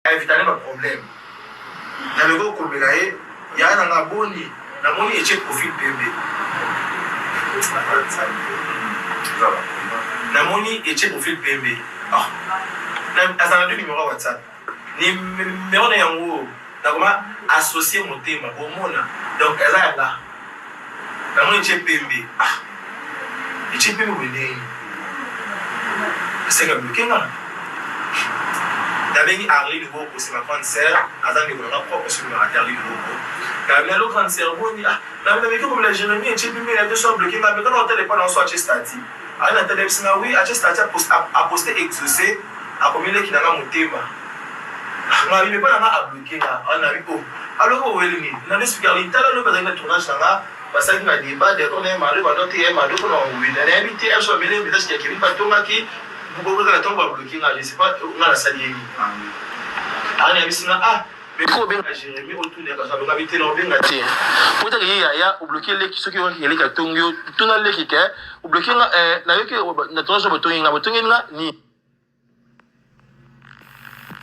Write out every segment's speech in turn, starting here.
Evita nde ba problème. Nameki kokomela ye yaya na nga boni namoni etie profil pembe. Namoni etie profil pembe. Ah. Azala na deux numéro ya WhatsApp. Numéro na yango nakoma associer motema bomona donc eza ya nga. Namoni etie pembe. Ah. Etie pembe boye ndenge nini? Aseka bloquer nga. Nabengi Arline Luboko, c'est ma grande sœur, aza ndeko na nga propre soki olobaka te Arline Luboko. Nalobi allo grande sœur boni? Ah, nalobi nameki komela Jeremie etie pembe na te so bloquer nga, meka na otala epai na so atie statut. Arline atali ayebisi nga oui atie statut a poste exaucé, akomi leki na nga motema. Ah, nga abi epai na nga a bloquer nga. Arline abi oh, alobi oweli nini? Nalobi explique Arline, tala lobi azalaki na tournage na nga basalaki ba debat d'accord na ye Mado bando te ye Mado pona owina nayebi te biso bameli message ya Kevin batongaki bokokaka ntango ba bloquer nga je sais pas nga nasali ye nini aa nayebisi nga ah mais ko obenga Jérémie otuna ye kasi alonga bi te na obenga te po etake ye yaya obloke leki soki oyokaki eleki atongi yo tuna leki ke obloke nga nayoki na tournage botongi nga botongeli nga nini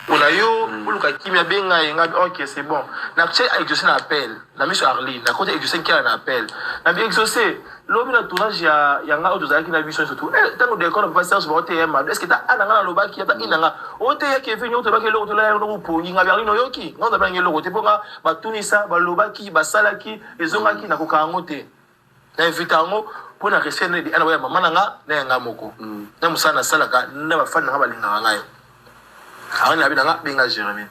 pona yo mm. oluka kimia benga ye nga ok c'est bon natie exaucé na appel na miso ya arline nakota exaucé nkiala na appel na bi exaucé lobi na tournage ya, ya nga oyo tozalaki na biso surtout eh, ntango decor na papa serge baoteya mado est ce que ta ana nga nalobaki ata ina nga oteya kevin yo tolobaki eloko tolaya yango opongi nga bi arline oyoki nga ozalaki eloko te mpo nga batunisa balobaki basalaki ezongaki nakoka yango te Na evita yango mpo na respect na ana ya mama na nga na ya nga moko mm. na mosala nasalaka na bafani na nga balingaka ngai awa nabi na nga benga Jérémie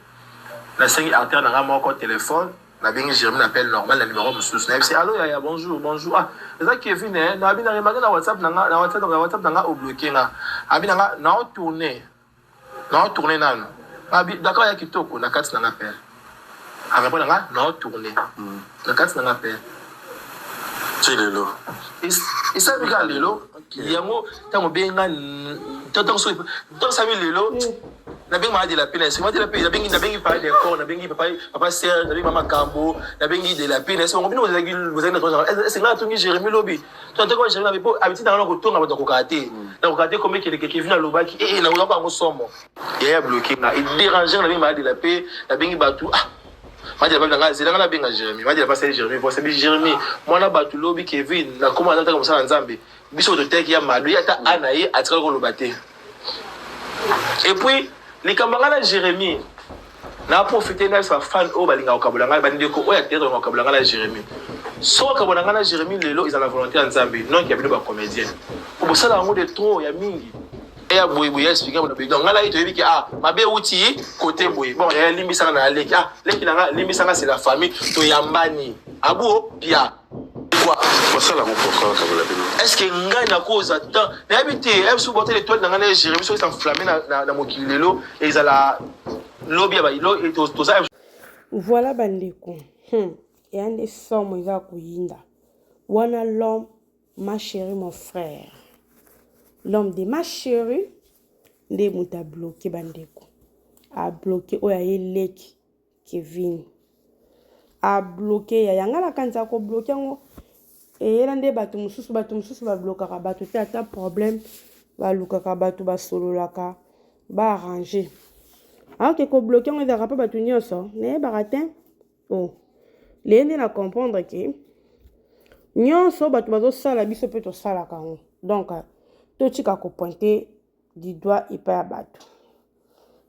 nasengi artère na nga moko telefone nabengi Jérémie na appel normal na numéro mosusu nayebisi allo yaya bonjour bonjour ah eza Kevin eh nabi na remarque na WhatsApp na nga na WhatsApp na WhatsApp na nga obloqué nga abi na nga na tourner Nao tourner nanu. Abi d'accord ya kitoko na kati na nga père. A répondre nga nao tourner. Mm. Na kati na nga père. Ti lelo. Esali kaka lelo. Yango ntango obenga ntango soki ntango sami lelo mm. nabengi mama de la paix na esengo de la paix nabengi nabengi papa decor nabengi papa papa Serge nabengi mama Kambo nabengi de la paix na esengo bino bozalaki bozalaki na toza esengo atongi Jérémie lobi toataki Jérémie na po habitude na kotonga bato akokaka te nakokaka te kombi keleke Kevin alobaki ee nakolaka yango somo yaya bloqué nga edérange nga nabengi mama de la paix nabengi bato ah Madela papi nanga zela nga nabenga Jérémie Madela pasi Jérémie voici bi Jérémie mwana bato lobi Kevin nakoma nataka mosala Nzambe biso toteki ya mado ye ata a na ye atikali koloba te et puis likambo nga na Jérémie na profite na ba fan oyo balingaka kokabola ngai bandeko oyo ya théâtre balingaka kokabola ngai na Jérémie soki okabola ngai na Jérémie lelo ezala na volonté ya Nzambe non ya bino ba comédien po bosala yango de trop ya mingi ya boye boye ya expliquer bona boye donc ngai na ye toyebi ke ah mabe euti côté boye bon ya limbisanga na leki ah leki na ngai limbisanga c'est la famille toyambani abuo pia basala yango pourquoi bakabola bino est ce que ngai nakoza temps nayebi te ye biso botele étoile na ngai na Jérémie soki s'enflamme na mokili lelo ezala lobi ya toza voilà bandeko hmm. eya nde somo eza koyinda wana l'homme ma chérie mon frère l'homme de ma chérie nde moto abloke bandeko abloke oyo aye leki Kevin a bloquer yaya nga nakanisa ko bloquer yango eyela nde bato mosusu bato mosusu ba blokaka bato te ata problème balukaka bato basololaka ba arranger aoke ko bloquer yango ezalaka mpe bato nyonso nayebaka te o oh. leye nde na comprendre ke nyonso bato bazosala biso mpe tosalaka yango donc totika kopointe du doigt epai ya bato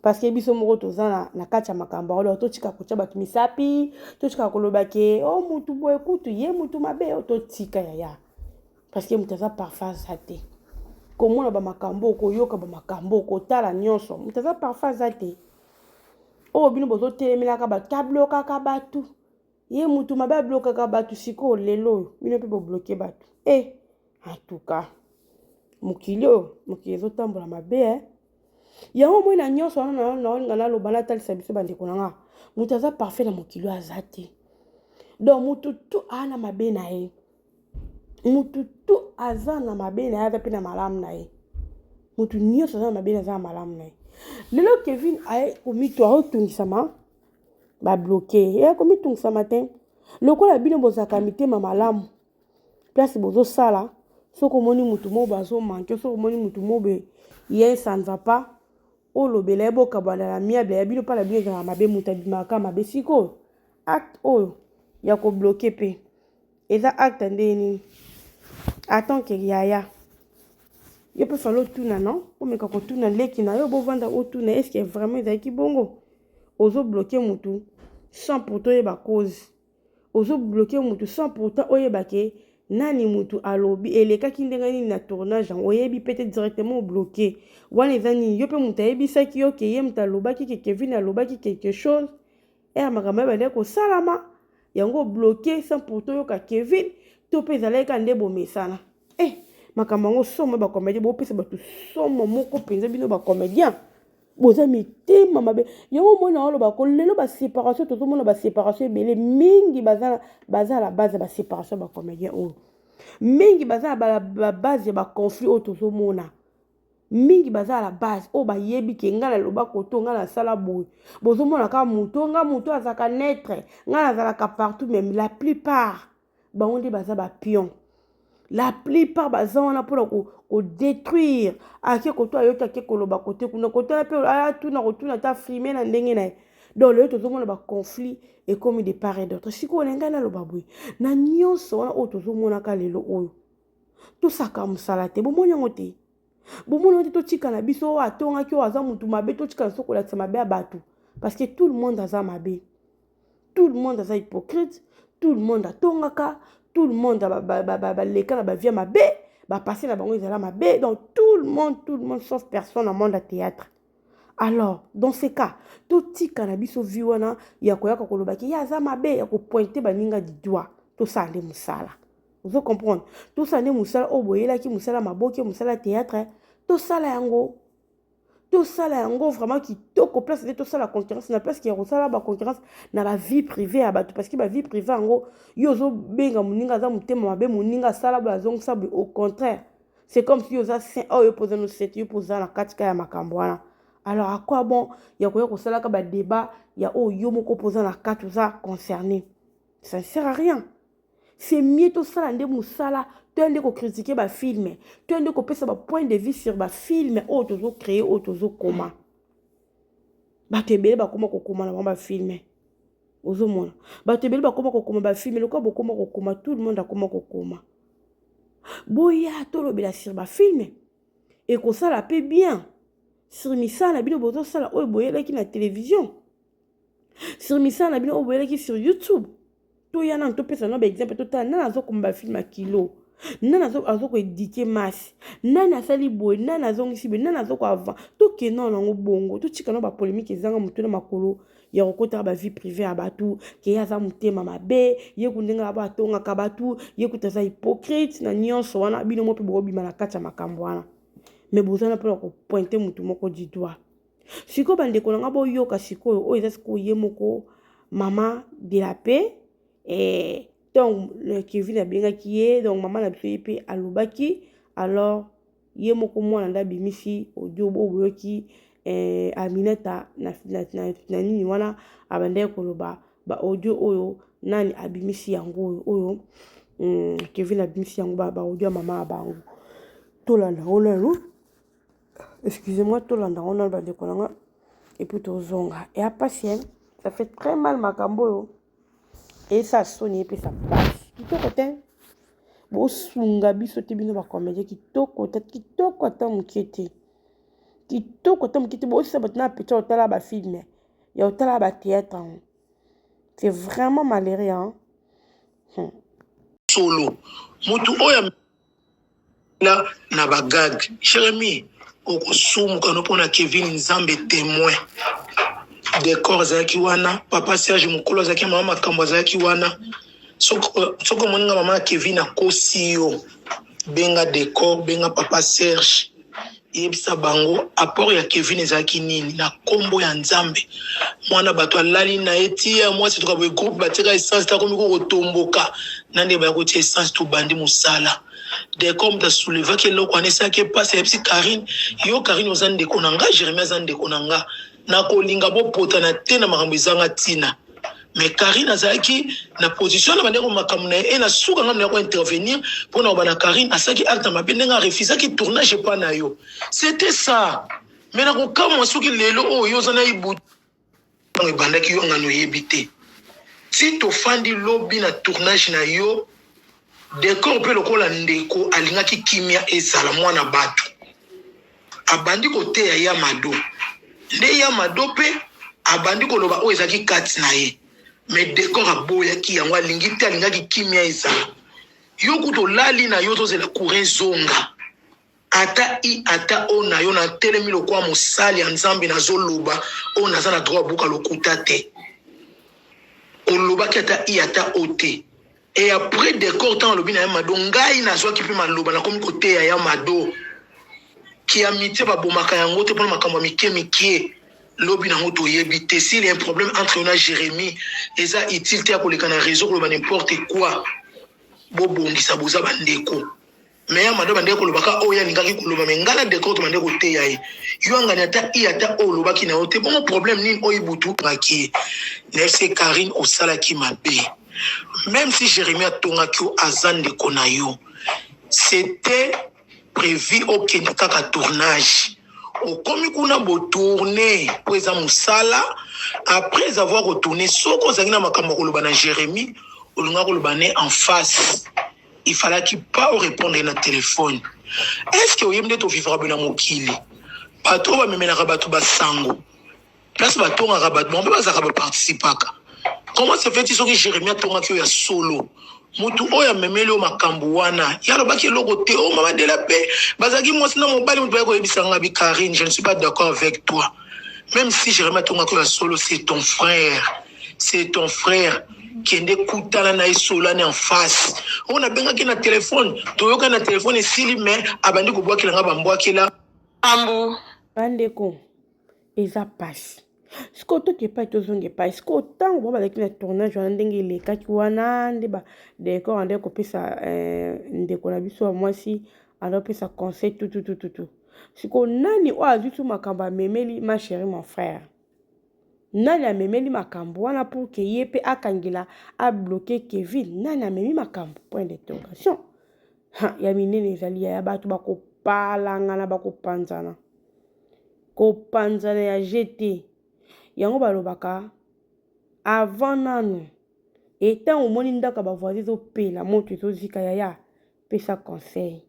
parce que biso moko toza na, na kati ya makambo yango donc totika kotia bato misapi totika koloba ke o oh, mutu boye kutu ye mutu mabe o oh, totika yaya parce que moto aza parfait aza te komona bamakambo koyoka bamakambo kotala nyonso moto aza parfait aza te oyo bino bozotelemelaka bato ablokaka bato ye mutu mabe ablokaka bato sikoyo lelo oyo bino mpe bobloke bato e eh, en tout cas mokili oyo mokili ezotambola mabe eh? yango moi na nyonso wana naolinga naloba natalisa biso bandeko na nga moto aza parfait na mokili oyo aza te donc motu tu aa na mabe na ye motu tu aza na mabe na ye aza mpe na malamu na ye motu nyonso aza na mabe na aza na malamu na ye lelo kevin aye komitwa aotungisama babloke ye komitungisama te lokola bino bozalaka mitema malamu place bozosala soki omoni motu moko bazo manque soki omoni motu moko boye ye ça ne va pas. Olobela ye bokabwana na amiable ya bino mpa na bino ezalaka mabe moto abimaka kaka mabe sikoyo acte oyo ya kobloke mpe eza acte ndenge nini en tant que yaya yo mpe fale otuna non omeka kotuna leki na yo bovanda otuna est ce que vraiment ezalaki bongo ozobloke motu sans pourtant oyeba cause Ozo bloquer mutu sans pourtant oyeba ke nani mutu alobi elekaki ndenge nini na tournage yango oyebi pe te directement obloquer wana eza nini yo pe mutu ayebisaki yo ke ye mutu alobaki ke Kevin alobaki quelque chose ere makambo ebandaki kosalama yango obloquer sans pourtant oyoka Kevin to pe ezalaki kaka nde bomesana eh makambo yango somo ba comedien bopesa bato somo moko mpenza bino ba comedien Boza mitema mabe. Yango omoni oloba ko lelo ba separation tozomona ba separation ebele mingi baza baza la base ya ba separation ba comedien oyo. Mingi baza ba, ba base ya ba conflit oyo tozomona. Mingi baza la base oyo bayebi ke ngai naloba koto ngai nasala boye. Bozomona kaka moto ngai moto azalaka neutre ngai nazalaka partout mais la plupart bango nde baza ba pion la plupart baza wana mpona kodétruire ake koto ayoki ake koloba kote kuna kote wana mpe atuna kotuna ata filme na ndenge na ye donc lelo tozomona baconflit ekomi de part et d'autre sikoyo na ngai naloba boye na nyonso wana oyo tozomonaka lelo oyo tosaka mosala te bomoni yango te bomoni yango te totika na biso oyo atongaki oyo aza motu mabe totika na biso kolakisa mabe ya bato parce que tout le monde aza mabe tout le monde aza hypocrite tout le monde atongaka tout le monde baleka na bavie mabe bapasse na bango ezala mabe donc tout le monde tout le monde sauf personne na monde ya théâtre alors dans ce cas totika na biso vie wana ya koyaka kolobaki ye aza mabe ya kopointe baninga du doigt tosala nde mosala ozo comprendre tosala nde mosala oyo boyelaki mosala maboke mosala théâtre tosala yango tosala yango vraiment kitoko place nde tosala concurrence na place ya kosala ba concurrence na ba vie privée ya bato parce que ba vie privée yango yo ozobenga moninga aza motema mabe moninga asala boye azongisa boye au contraire c'est comme si oza saint oyo oh, yo mpoza no saint yo mpoza na kati ka ya makambo wana alors à quoi bon ya koya kosalaka ba débat ya oyo yo moko mpoza na kati oza concerné ça ne sert à rien c'est mieux tosala nde mosala toya nde kokritike bafilme toya nde kopesa bapoint de vue sur bafilme oyo tozocree oyo tozokoma bato ebele bakoma kokoma na bango bafilme ozomona bato ebele bakoma kokoma bafilme lokola bokoma kokoma tout le monde akoma kokoma boya tolobela sur bafilme ekosala mpe bien sur misala na bino bozosala oyo boyelaki na televizio sur misala na bino oyo boyelaki sur youtube toya nanu topesa nano baexemple totala nani azokoma bafilme ya kilo nani azokoedike masi nani asali boye nani azongisi boye nani azokoavan tokende nano yango bongo totika nano bapolemike ezanga motu na makolo ya kokotaka bavie prive ya bato ke ye aza motema mabe ye ku ndenge abo atongaka bato ye kutu aza hypocrite na nyonso wana bino mo mpe bokobima na kati ya makambo wana me boza na mpona kopointe motu moko du doigt Sikoyo ba ndeko na nga boyoka sikoyo oyo eza sikoyo ye moko mama de la paix eh, donc Kevin abengaki ye donc mama na biso ye mpe alobaki alors ye moko mwana nde abimisi audio oyo boyoki eh, Aminata na, na, na, na nini wana abandaki koloba ba audio oyo nani abimisi yango oyo oyo mm, Kevin abimisi yango ba, ba audio ya mama ya bango tolanda yango nanu Excusez-moi, tolanda yango nanu bandeko na nga et puis tozonga. Eya pasi hein, ça fait très mal makambo oyo. Esa soni epesa pasi. Kitoko te. Bosunga biso te bino ba comédien kitoko te, kitoko ata moke te. Kitoko ata moke te bosisa bato na appétit ya kotala ba film, ya kotala ba théâtre yango. C'est vraiment malheureux hein. Solo mutu oyo la na ba gag Jeremy okosumuka no pona Kevin nzambe temoin decor azalaki wana papa Serge mukolo azalaki mama makambo azalaki wana soki omoni nga mama Kevin akosi yo benga decor benga papa Serge yebisa bango apport ya Kevin ezalaki nini na kombo ya Nzambe mwana bato alali na ye tia mwasi toka boye groupe batiaka essence te akomi ko kotomboka na nde baya kotia essence tobandi mosala decor moto asoulevaki eloko wana esalaki epasi ayebisi Carine yo Carine oza ndeko na nga Jeremie aza ndeko na nga nakolinga bopotana te na makambo ezanga ntina mais Carine azalaki na position na bandeko makambo na ye e na suka ngai nayako intervenir mpo na kobana Carine asalaki acte mabe ndenge arefusaki tournage epa na yo c'était ça. Mais nakokamwa soki lelo oyo yo oza na ibutu ntango ebandaki yo ngani oyebi te. Ti tofandi lobi na tournage na yo Decor pe lokola ndeko alingaki kimia ezala mwana batu abandi koteya ya mado nde ya mado pe abandi koloba oyo ezalaki kati na ye mais decor aboyaki yango alingi te alingaki kimia ezala yo kutu olali na yo ozozela courant ezonga Ata i ata o na yo na telemi lokola mosali ya nzambe nazo loba oyo naza na droit buka lokuta te olobaki ata i ata o te et après decor ntango alobi na ya mado ngai nazwaki mpe maloba nakomi koteya ya mado ki amitie babomaka yango te mpona makambo ya mike mike lobi nango toyebi te s'il y a un problème entre yo na Jérémie eza utile te ya koleka na réseau koloba n'importe quoi bobongisa boza bandeko Mais ya mado bandeki koloba ka oyo alingaki koloba mais ngai na decor tobandeki koteya ye yo angani ata i ata oyo olobaki na yo te bongo problème nini oyo ibutu ngaki ye na fc Carine osalaki mabe même si Jérémie atongaki yo aza ndeko na yo c'était prévu okende kaka tournage okomi kuna botourne mpo eza mosala après avoir kotourne soki ozalaki na makambo ya koloba na Jérémie olingaki koloba ne en face il fallaki pas orepondre ye na telefone est ce que oyebi nde tovivaka boye na mokili bato oyo bamemelaka bato basango place batongaka bato bango mpe bazalaka baparticipaka comment se fait soki jérémie atongaki oyo ya solo motu oyo amemeli oyo makambo wana ye alobaki eloko te o oh, mama dela mpe bazalaki mwasi na mobali moto baya koyebisa nga bi karine je ne suis pas d'accord avec toi même si jérémie atongaki oyo ya solo c'est ton frère c'est ton frère kende kutana na ye solani en face oyo nabengaki na telefone toyokani na telefone esili mais abandi kobwakela nga bambwakela ambu bandeko eza pasi sikoyo toki epai tozonga epai sikoyo ntango bango bazalaki na tournage wana ndenge elekaki wana nde badecor andaki kopesa eh, ndeko na biso ya mwasi andaki kopesa conseil tututututu sikoyo nani oyo azwi su makambo amemeli ma chérie mon frère Nani amemeli makambo wana pour que ye pe akangela a bloquer Kevin? Nani amemi makambo? Point d'interrogation. Ha, ya minene ezali ya bato bakopalangana bakopanzana. Kopanzana ya GT. Yango balobaka avant nanu et ntango omoni ndako ya ba voisin ezopela moto ezozika yaya pesa conseil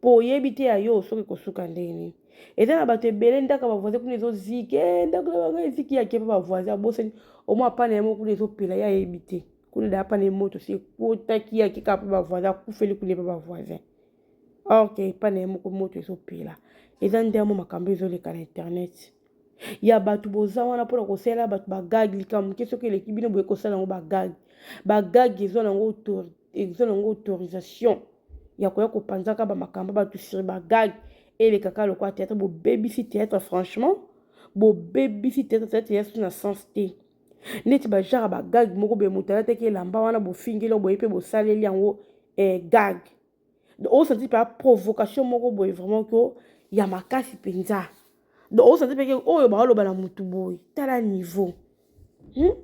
po oyebi te ya yo soki ekosuka ndenge nini eza na bato ebele ndako ya bavoisin kuna ezozika eh, ndako na bango eziki yake mpe bavoisin abosani omwa pana ye moko kuna ezopela ye ayebi te kuna daya pana ye moto si ekotaki yake kaka mpe bavoisin akufeli kuna mpe bavoisin or ke epai na ye moko moto ezopela eza nde yango makambo ezoleka na internet ya bato boza wana mpona kosalela bato bagag likambo moke soki eleki bino boye kosala yango bagag bagag ezwa nango eza nango autorisation ya koya kopanzaka bamakambo bato sur bagag eleka kaka lokola théâtre bobebisi théâtre franchement bobebisi théâtre théâtre ya na sens te neti bagenre bagag moko boye moto alataki elamba wana bofingeli boye mpe bosaleli yango eh, gag osanti mpe provocation moko boye vraiment ko ya makasi mpenza donc osanti mpe oyo baoloba na motu boye tala niveau hmm?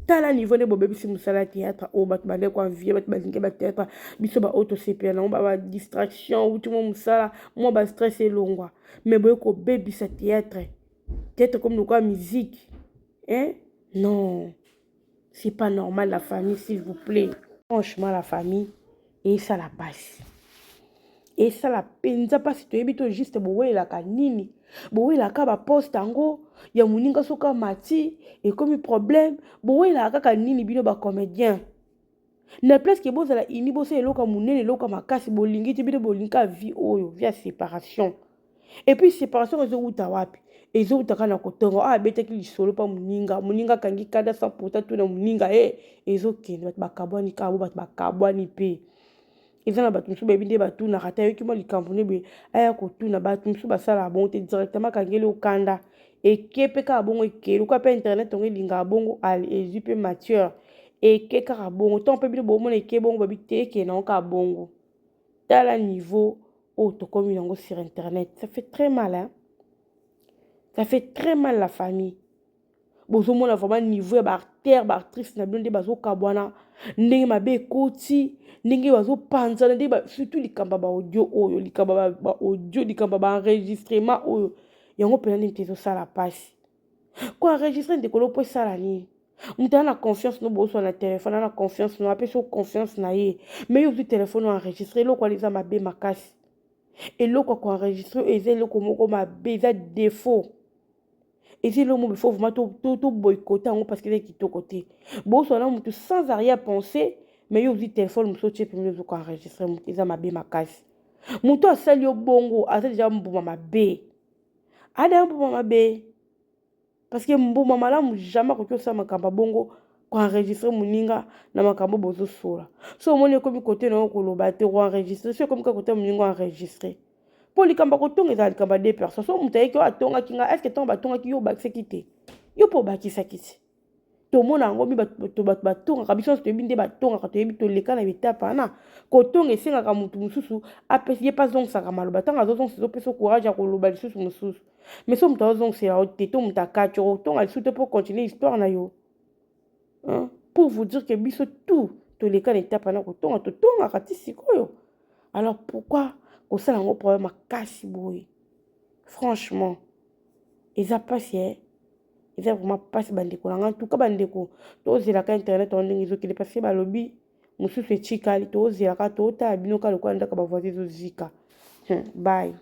tala niveau nde bobebisi mosala ya théâtre oyo bato bande koenvie bato balingi bathéâtre biso baoyo tosepela nango badistraction wuti mwa mosala mwa bastress elongwa mais boye kobebisa théâtre théâtre comme lokola musique hein? non c'est pas normal la famille s'il vous plaît franchement la famille esala pasi esala mpenza mpasi toyebi to juste bowelelaka nini bowelaka baposte yango ya moninga soki amati ekomi problème bowelaka kaka nini bino bacomédien na place ke bozala uni bosala eloko ya monene eloko ya makasi bolingi te bino bolingi kaka vie oyo vie ya séparation epuis séparation ezowuta wapi ezowuta kaka na kotonga oyo abetaki lisolo mpa moninga moninga akangi kanda sans pourtant tuna moninga e eh, ezokende bato bakabwani kaka bo bato bakabwani mpe eza na bato mosusu bayebi nde batunaka te ayoki mwa likambo nde boye aya kotuna bato mosusu basalaka bongo te directement akangeli okanda eke mpe kaka bongo eke lokola mpe internet yango elingaka bongo ezwi mpe matière eke kaka bongo ntango mpe bino bomona eke bongo babi te eke nango kaka bongo tala niveau oyo tokomi nango sur internet ça fait très mal hein? ça fait très mal la famille bozomona vraiment niveau ya baacteur baactrice na bino nde bazokabwana ndenge mabe ekoti ndenge bazopanzana ndenge surtout likambo ya baaudio oyo likambo ya baaudio likambo ya baenregistrement oyo. Yango mpenza nde moto ezosala mpasi. Koenregistre ndeko lo mpo esala nini? Moto aza na confiance no, boswa na telefone, aza na confiance no, apesi yo confiance na ye, mais yo ozwi telefone oenregistre eloko wana, eza mabe makasi. Eloko ya koenregistre oyo eza eloko moko mabe, eza défaut, eza eloko moko faut vraiment toboycotter yango, parce que eza kitoko te. Boswa na motu sans arrière pensée, mais yo ozwi telefone mosusu, otie pembeni, ozo koenregistre motu, eza mabe makasi. Moto asali yo bongo aza deja mbuma mabe, ada mbuma mabe, parce que mbuma malamu jamais akoki osala makambo ya bongo, koenregistre moninga na makambo bozosola. So omoni ekomi kote na yo, koloba te, koenregistre. So ekomi kaka kote moninga, oenregistre, mpo likambo ya kotonga ezala likambo ya deux personnes. So moto ayeki oyo atongaki nga, est-ce ntango batongaki yo, obakisaki te? Yo mpo obakisaki te. Tomona yango mi bato batongaka, biso nyonso toyebi nde batongaka, toyebi, toleka na betape wana. Kotonga esengaka motu mosusu apesi ye mpe azongisaka maloba. Ntango azozongisa, ezopesa courage ya koloba lisusu mosusu. Mais so moto azozongisela yo te, to moto akati, okotonga lisusu te mpo continue histoire na yo. Pour vous dire que biso tout toleka na etape wana, kotonga totongaka ti sikoyo. Alors pourquoi kosala yango problème makasi boye? Franchement, eza mpasi, eh? Eza vraiment mpasi, bandeko na ngai. Ntuka bandeko, tozelaka internet yango ndenge ezokende, parce que balobi mosusu etikali. Tozelaka, totala bino kaka lokola ndako bavoisin ezozika. Bye.